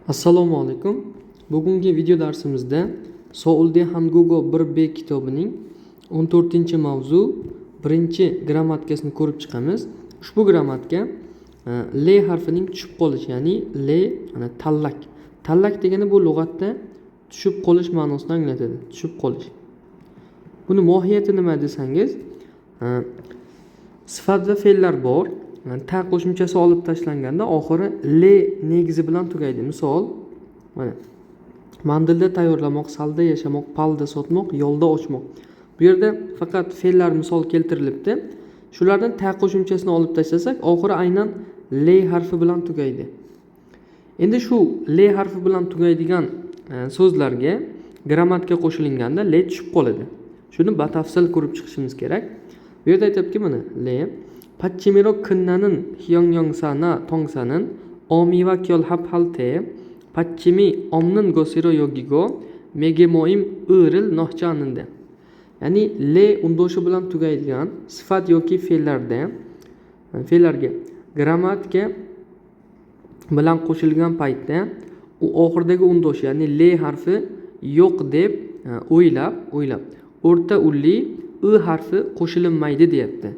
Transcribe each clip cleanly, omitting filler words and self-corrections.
Assalomu alaykum. Bugungi video darsimizda Soulde Hangugo 1B kitobining 14-mavzu birinchi grammatikasini ko'rib chiqamiz. Ushbu grammatika L harfining tushib qolishi, ya'ni L ana tallak. Tallak degani bu lug'atda tushib qolish ma'nosini anglatadi. Tushib qolish. Buni mohiyati nima desangiz, sifat va fe'llar bor. Ta qo'shimchasi olib tashlanganda oxiri l negizi bilan tugaydi. Misol, mana mandilda tayyorlamoq, salda yashamoq, palda sotmoq, yo'lda ochmoq. Bu yerda faqat fe'llar misol keltirilibdi. Shulardan ta qo'shimchasini olib tashlasak, oxiri aynan l harfi bilan tugaydi. Endi shu l harfi bilan tugaydigan so'zlarga grammatika qo'shilganda l tushib qoladi. Shuni batafsil ko'rib chiqishimiz kerak. Bu yerda aytyaptiki, mana l 받침으로 끝나는 형용사나 동사는 어미와 결합할 때 받침이 없는 것으로 여기고 매개 모임 을 넣지 않는다. Ya'ni l undoshi bilan tugaydigan sifat yoki fe'llarda fe'llarga grammatika bilan qo'shilgan paytda u oxiridagi undosh, ya'ni l harfi yo'q deb o'ylab o'rta unli i harfi qo'shilinmaydi deyapti.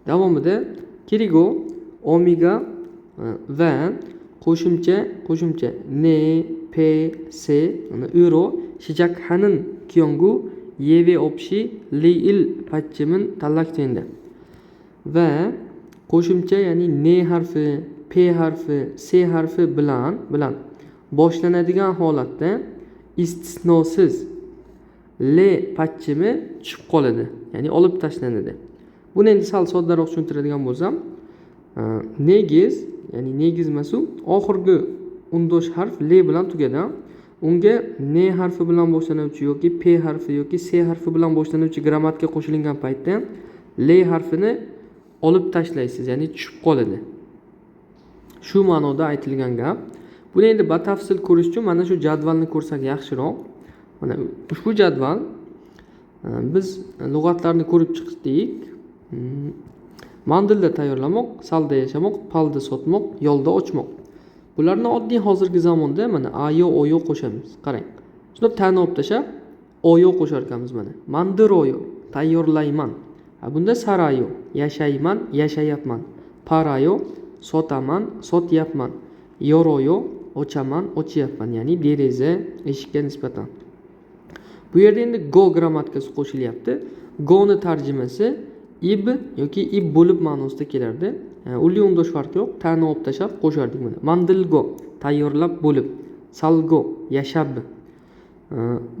Davomida 그리고 어미가 va qo'shimcha 네, 폐, 세 으로 시작하는 경우 예외 없이 리을 받침은 탈락된다. Va qo'shimcha, ya'ni n harfi, p harfi, s harfi bilan boshlanadigan holatda istisnosiz l patchimi tushib qoladi, ya'ni olib tashlanadi. Buni endi sal soddaroq tushuntiradigan bo'lsam, negiz, ya'ni negiz emasu, oxirgi undosh harf l bilan tugadi. Unga n harfi bilan boshlanuvchi yoki p harfi yoki s harfi bilan boshlanuvchi grammatika qo'shilgan paytda l harfini olib tashlaysiz, ya'ni tushib qoladi. Shu ma'noda aytilgan gap. Buni endi batafsil ko'rish uchun mana shu jadvalni ko'rsak yaxshiroq. Mana ushbu jadval, biz lug'atlarni ko'rib chiqdik. Mandilda tayyorlamoq, salda yashamoq, palda sotmoq, yo'lda ochmoq. Bularni oddiy hozirgi zamonda mana ayo, oyo qo'shamiz. Qarang. Shunda tani olib tashlab oyo qo'shar ekanmiz mana. 만들어요, tayyorlayman. Ha, bunda 살아요, yashayman, yashayapman. 팔아요, sotaman, sotyapman. 열어요, ochaman, ochyapman, ya'ni deraza, eshikka nisbatan. Bu yerda endi go grammatikasi qo'shilyapti. Goni tarjimasi ib yoki ib bo'lib ma'nosida kelardi. Unli undosh farqi yo'q. Tani olib tashlab qo'shardik buni. 만들고 tayyorlab bo'lib, 살고 yashab,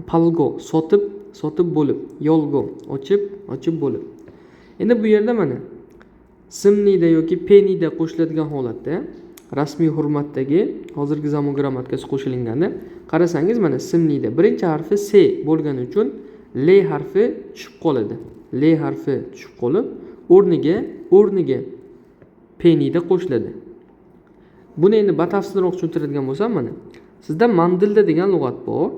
팔고 sotib bo'lib, 열고 ochib, ochib bo'lib. Endi bu yerda mana 습니다 yoki 팹니다 qo'shiladigan holatda rasmiy hurmatdagi hozirgi zamon grammatikasi qo'shilganda qarasangiz, mana 습니다 birinchi harfi s bo'lgani uchun l harfi tushib qoladi. L harfi tushib qolib, o'rniga 팹니다 qo'shiladi. Buni endi batafsilroq tushuntiradigan bo'lsam, mana sizda 만들다 degan lug'at bor.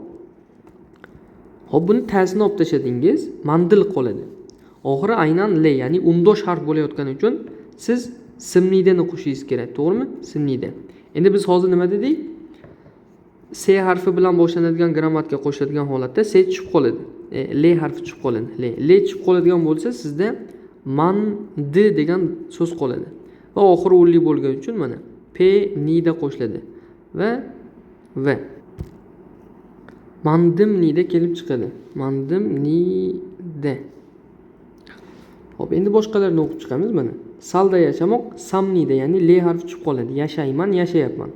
Hop, buni tasini olib tashladingiz, 만들 qoladi. Oxiri aynan l, ya'ni undosh harf bo'layotgani uchun siz 습니다ni qo'shishingiz kerak, to'g'rimi? 습니다. Endi biz hozir nima dedik? S harfi bilan boshlanadigan grammatika qo'shiladigan holatda s tushib qoladi. L harfi tushib qoladi. L. L tushib qoladigan bo'lsa, sizda mand degan so'z qoladi. Va oxiri unli bo'lgani uchun mana 팹니다 qo'shiladi. Va v. 만듭니다 kelib chiqadi. 만듭니다. Hop, endi boshqalarini o'qib chiqamiz mana. Salda yashamoq 삽니다, ya'ni l harfi tushib qoladi. Yashayman, yashayapman.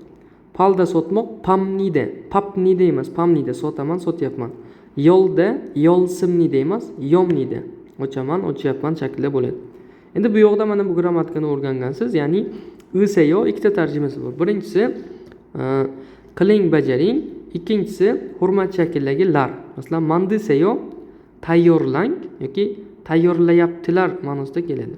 Palda sotmoq 팝니다. 팝니다 emas, 팝니다 sotaman, sotyapman. Yo'lda 열습니다 emas, 엽니다. Ochaman, ochyapman shaklida bo'ladi. Endi bu yoqda mana bu grammatikani o'rgangansiz, ya'ni 으세요 ikkita tarjimasi bor. Birinchisi qiling, bajaring, ikkinchisi hurmat shaklidagi lar. Masalan, 만드세요 tayyorlang yoki tayyorlayaptilar ma'nosida keladi.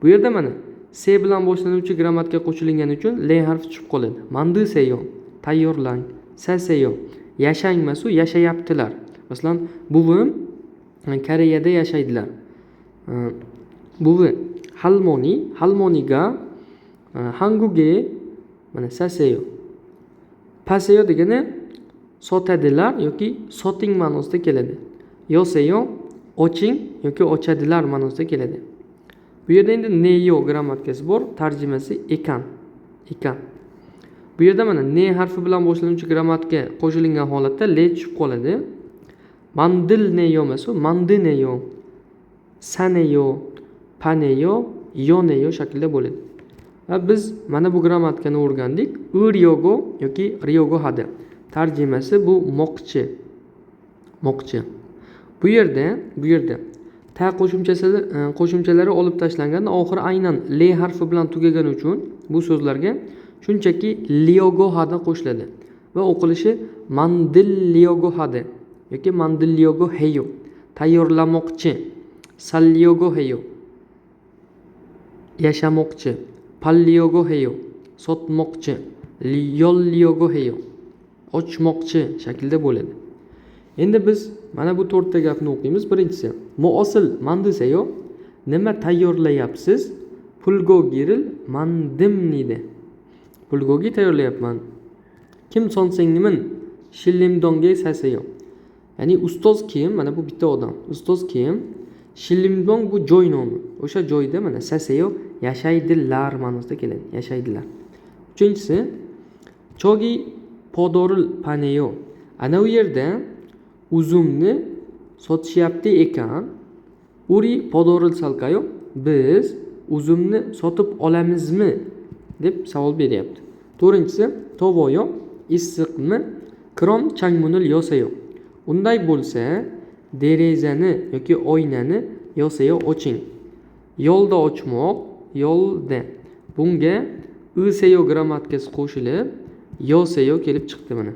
Bu yerda mana s bilan boshlanuvchi grammatika qo'shilgani uchun l harfi tushib qoladi. 만드세요 tayyorlang, 사세요 yashang emasu, yashayaptilar. Masalan, buvim Koreyada yashaydilar. Buvi 할머니, 할머니가 한국에 mana 사세요. Paseyo degani sotadilar yoki soting ma'nosida keladi. Yoseyo oching yoki ochadilar ma'nosida keladi. Bu yerda endi neyo grammatikasi bor, tarjimasi ekan, ekan. Bu yerda mana ne harfi bilan boshlanuvchi grammatika qo'shilgan holatda le tushib qoladi. Mandil neyo emas, u mandineyo, saneyo, paneyo, yoneyo shaklida bo'ladi. Va biz mana bu grammatikani o'rgandik. Uryogo yoki ryogo hada. Tarjimasi bu moqchi. Moqchi. Bu yerda ta qo'shimchalari olib tashlanganda oxiri aynan le harfi bilan tugagani uchun bu so'zlarga shunchaki lyogo hada qo'shiladi va o'qilishi mandillyogo hada yoki mandillyogo heyo, tayyorlamoqchi, sallyogo heyo, yashamoqchi, pallyogo heyo, sotmoqchi, yollyogo heyo, ochmoqchi shaklida bo'ladi. Endi biz mana bu to'rtta gapni o'qiymiz. Birinchisi, muosil mandisayo, nima tayyorlayapsiz? Pulgogiril mandimnida. Pulgogi tayyorlayapman. Kim sonsengnimin shillimdonga sasayo. Ya'ni ustoz kim? Mana bu bitta odam. Ustoz kim? Shillimdon bu joy nomi. O'sha joyda mana sasayo yashaydilar ma'nosida keladi. Yashaydilar. Uchinchisi, chogi podoril paneyo. Ana u yerda uzumni sotishyapti ekan. Uri podoril salkayo, biz uzumni sotib olamizmi deb savol beryapti. To'rtinchisi, tovoyo, issiqmi? Krom changmunil yosayo. Unday bo'lsa, derazani yoki oynani yosayo oching. Yo'lda ochmoq, yo'lda. Bunga iseyo grammatikasi qo'shilib, yoseyo kelib chiqdi mana.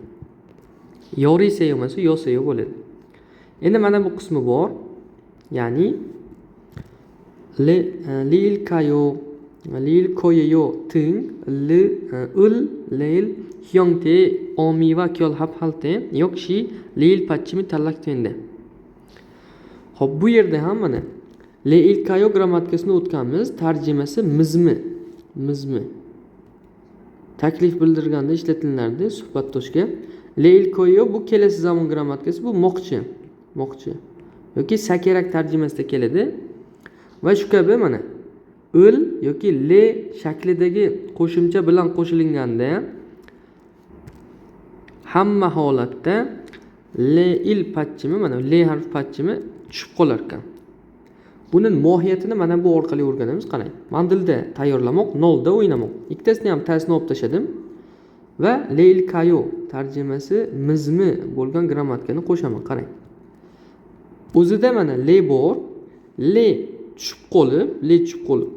Yoriseyo emas, yoseyo bo'ladi. Endi mana bu qismi bor. Ya'ni lil kayo, lil koyeyo ting, l ul leil hyongte omiva kyol hap halte yoki lil patchimi tallak tende. Xo'p, bu yerda ham mana leil kayo grammatikasini o'tganmiz. Tarjimasi mizmi, mizmi. Taklif bildirganda ishlatilardi suhbatdoshga. Leil koyo bu kelasi zamon grammatikasi, bu moqchi, moqchi yoki sakerak tarjimasida keladi. Va shu kabi mana ul yoki le shaklidagi qo'shimcha bilan qo'shilganda hamma holatda le il patchimi, mana le harfi patchimi tushib qolar ekan. Buni mohiyatini mana bu orqali o'rganamiz. Qarang, mandilda tayyorlamoq, nolda o'ynamoq. Ikkitasini ham tasini olib tashladim va leil kayo tarjimasi mizmi bo'lgan grammatikani qo'shaman. Qarang. O'zida mana le bor, le tushib qolib, le tushib qolib,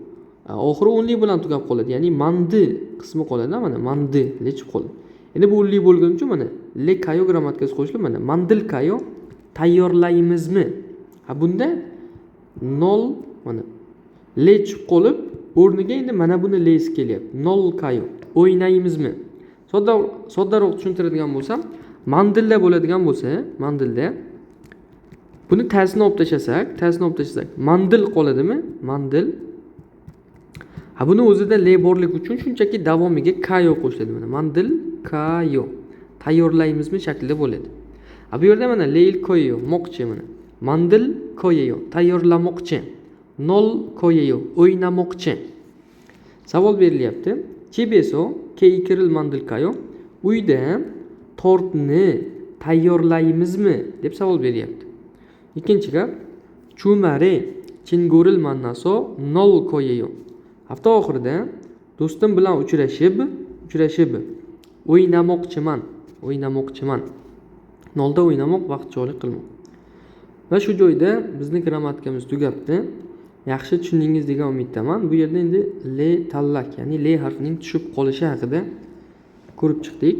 oxiri o'nli bilan tugab qoladi. Ya'ni mandi qismi qoladi, mana mandi le tushib qoladi. Endi bu o'nli bo'lgani uchun mana le kayo grammatikasi qo'shilib, mana mandil kayo tayyorlaymizmi? Ha, bunda nol mana le tushib qolib, o'rniga endi mana buni lesi kelyapti. Nol kayo o'ynaymizmi? Soddaroq tushuntiradigan bo'lsam, mandilda bo'ladigan bo'lsa, mandilda buni tasini olib tashlasak, tasini olib tashlasak, mandil qoladimi? Mandil. Ha, buni o'zida le borligi uchun shunchaki davomiga kayo qo'shiladi mana. Mandil kayo tayyorlaymizmi shaklida bo'ladi. Ha, bu yerda mana leil koyo moqchi mana. Mandil koyo tayyorlamoqchi. Nol koyo o'ynamoqchi. Savol berilyapti. Chibeso keykiril mandil kayo, uyda tortni tayyorlaymizmi deb savol beryapti. Ikkinchi gap, chumare chinguril mannaso nol koyeyo. Hafta oxirida do'stim bilan uchrashib o'ynamoqchiman, o'ynamoqchiman. Nolda o'ynamoq, vaqt jo'lik qilmoq. Va shu joyda bizning grammatikamiz tugabdi. Yaxshi tushundingiz degan umiddaman. Bu yerda endi le tallak, ya'ni le harfining tushib qolishi haqida ko'rib chiqdik.